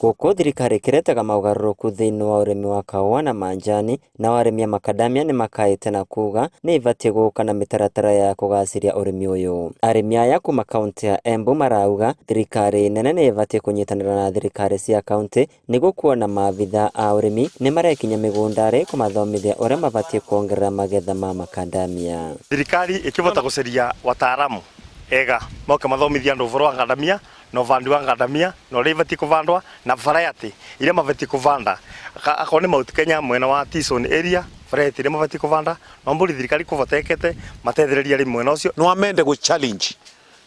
Gũkũ thirikari ĩkĩretaga maũgarũrũku thĩinĩ wa ũrĩmi wa kahũa na manjani, nao arĩmi a makadamia nĩ makaĩte na kuga nĩ ĩbatiĩ gũka na mĩtaratara ya kũgacĩria ũrĩmi ũyũ. Arĩmi aya kuma kaũntĩ ya Embu marauga thirikari nene nĩ ĩbatiĩ kũnyitanĩra na thirikari cia kaũntĩ nĩguo kuona maabithaa a ũrĩmi nĩ marekinya mĩgũnda-rĩ kũmathomithia ũrĩa mabatiĩ kuongerera magetha ma makadamia. Thirikari ĩkĩvota gũceria wataaramu ega moke mathomithie andũ ũvoro wa ngandamia na ũvandi wa ngandamia na ũrĩa ibatiĩ kũvandwa na variety iria mabatiĩ kũvanda. Akorwo nĩ Mount Kenya mwena wa T-zone area variety iria mabatiĩ kũvanda no mbũri thirikari kũvotekete matethererie arĩmi mwena ũcio. No amende gũ challenge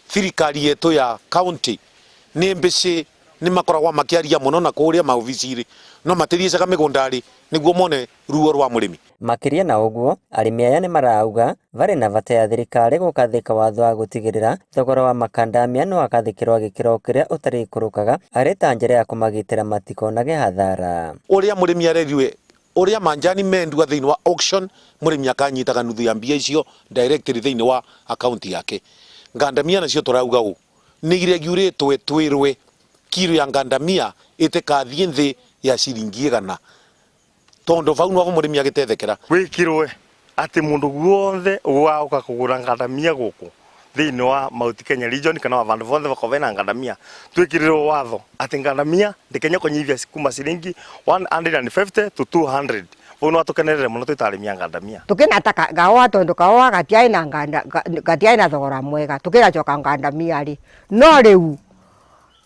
thirikari yetu ya county nĩ mbĩcĩ nĩ makoragwo makĩaria mũno na kũrĩa maobici-rĩ no matithiĩcaga mĩgũnda-rĩ nĩguo mone ruo rwa mũrĩmi. Makĩria na ũguo, arĩmi aya nĩmarauga varĩ na bata ya thirikari gũkathĩka watho wa gũtigĩrĩra thogora wa makandamia nĩwagathĩkĩrwo gĩkĩro kĩrĩa ũtarĩikũrũkaga arĩ ta njĩra ya kũmagitĩra matikonage hathara. Ũrĩa mũrĩmi arerirwe ũrĩa manjani mendua thĩinĩ wa auction mũrĩmi akanyitaga nuthu ya mbia icio directly thĩinĩ wa account yake. Ngandamia nacio tũrauga ũũ nĩ iregiũrĩtwe twĩrwe kiro ya ngandamia ĩtĩkathiĩ nthĩ ya ciringi igana tondu vau novo murimi agitethekera. Gwikirwe ati mundu guothe ugaũka kugura ngandamia guku thiini wa Mount Kenya region kana wa vandu vonthe vakorwo vena ngandamia twikirirwo watho ati ngandamia ndikenya kunyivia kuma ciringi 150 to 200 vau no atukenerere muno twita arimi a ngandamia. Tukinata kaũa tondu kaũa gatiai na nganda gatiai na thogora mwega tukiracoka ngandamia ri no riu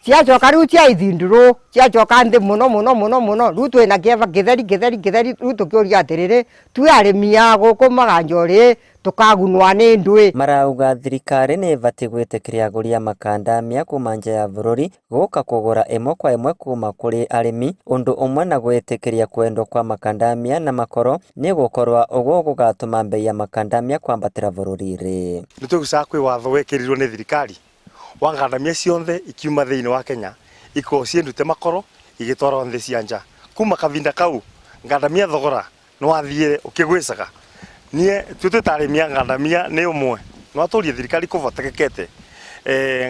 ciacoka riu cia ithinduru ciacoka nthi muno muno muno muno riu twina kieva kitheri kitheri kitheri riu tukiuria atiriri twi arimi a guku maganjori tukagunwa ni ndui. Marauga thirikari nĩ ĩbatiĩ gwĩtĩkĩria agũri a makandamia kuma nja ya bũrũri gũka kũgũra ĩmwe kwa ĩmwe kuma kũrĩ arĩmi ũndũ ũmwe na gwĩtĩkĩria kwendwo kwa makandamia na makoro nĩ gũkorwo ũguo gũgatũma mbei ya makandamia kwambatĩra bũrũri-rĩ. Nĩ twĩgucaga kwĩ watho wekĩrirwo nĩ thirikari wa ngandamia cionthe ikiuma thĩinĩ wa Kenya ikorwo ciĩ ndute makoro igĩtwarwo nthĩ cia nja. Kuma kavinda kau ngandamia thogora nĩ wathiĩre ũkĩgwĩcaga. Niĩ ithuĩ twĩ ta arĩmi a ngandamia nĩ ũmwe no atũrie thirikari kũvotekekete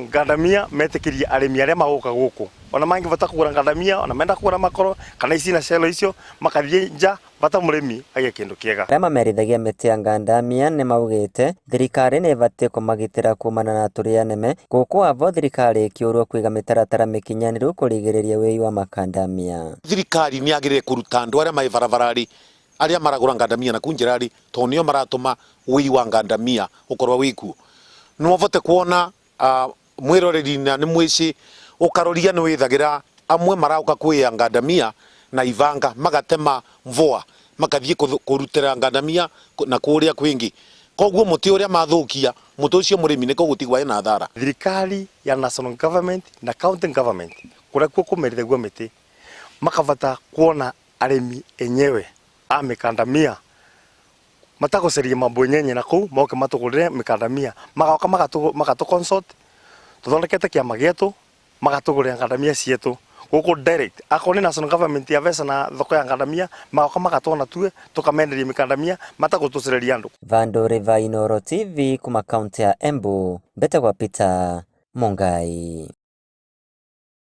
ngandamia metĩkĩrie arĩmi arĩa magũka gũkũ ona mangĩvota kũgũra ngandamia ona menda kũgũra makoro kana ici na shell icio makathiĩ nja bata mũrĩmi agĩe kĩndũ kĩega. Arĩa mamerithagia mĩtĩ ya ngandamia nĩmaugĩte thirikari nĩ ĩbatiĩ kũmagitĩra kumana na atũria nĩme gũkũ avo thirikari ĩkĩũrwo kũiga mĩtaratara mĩkinyanĩru kũrigĩrĩria wĩi wa makandamia. Thirikari nĩ yagĩrĩire kũruta andũ arĩa marĩ barabara-rĩ arĩa maragũra ngandamia na kuu njĩra-rĩ tondũ nĩo maratũma wĩi wa ngandamia ũkorwo wĩ kuo. No ũvote kuona mwĩroreri na nĩ mwĩcĩ ũkaroria nĩ wĩthagĩra amwe marauka kwĩya ngandamia na ibanga magatema mvua makathiĩ kũrutĩra ngandamia na kũrĩa kwĩngĩ koguo mũtĩ ũrĩa mathũkia mũtĩ ũcio mũrĩmi nĩko gũtigwo ena hathara. Thirikari ya national government na county government kũrĩa kuo kũmerithagio mĩtĩ makavata kuona arĩmi enyewe a mĩkandamia matagũceria mabwenyenye na kũu moke matũgũrĩre mĩkandamia magoka magatũ consult tũthondekete kĩama gĩetũ magatũgũrĩra ngandamia cietũ gũkũ direct akorwo nĩ national government ya vesa na thoko ya ngandamia magoka magatwona tue tũkamenderia mĩkandamia matagũtũcereria andũ. Vandũ va Inooro TV kuma kaunti ya Embu, mbetagwa Peter Mungai.